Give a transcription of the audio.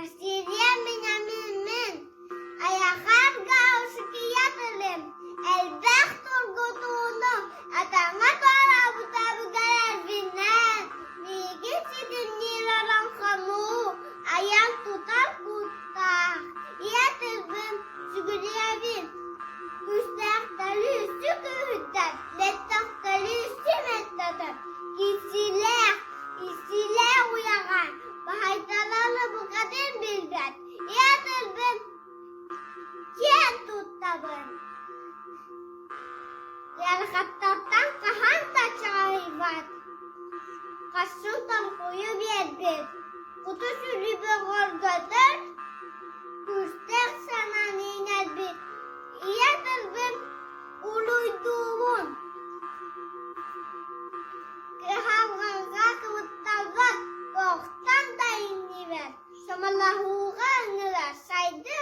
Василия Вениаминовна айахар гаусыкыйа тылым элбэх тургутууну атаҥа туораабыта өбүгэлэрбинэн миигин ситимниир олоҥхону айан тутар куттаах ийэ тылбын сүгүрүйэбин күүстээхтэри үсү күүһүрдэр мөлтөхтөрү үсү мөлтөтөр киирсиилээх киирсиилээх уйаҕа Баһайталары букатын билбэт, ийэ тылбын киэн туттабын. Ыарахаттартан хаһан да чаҕыйбат, хассын толкуйу биэрбит, куту-сүрү бөҕөргөтөр, күүстээх санааны иҥэрбит ийэ тылбын уруйдуубун. Кыһалҕаҕа кыбыттарбат, туохтан да иҥнибэт, сомолоһууга ыҥырар, сайдыы.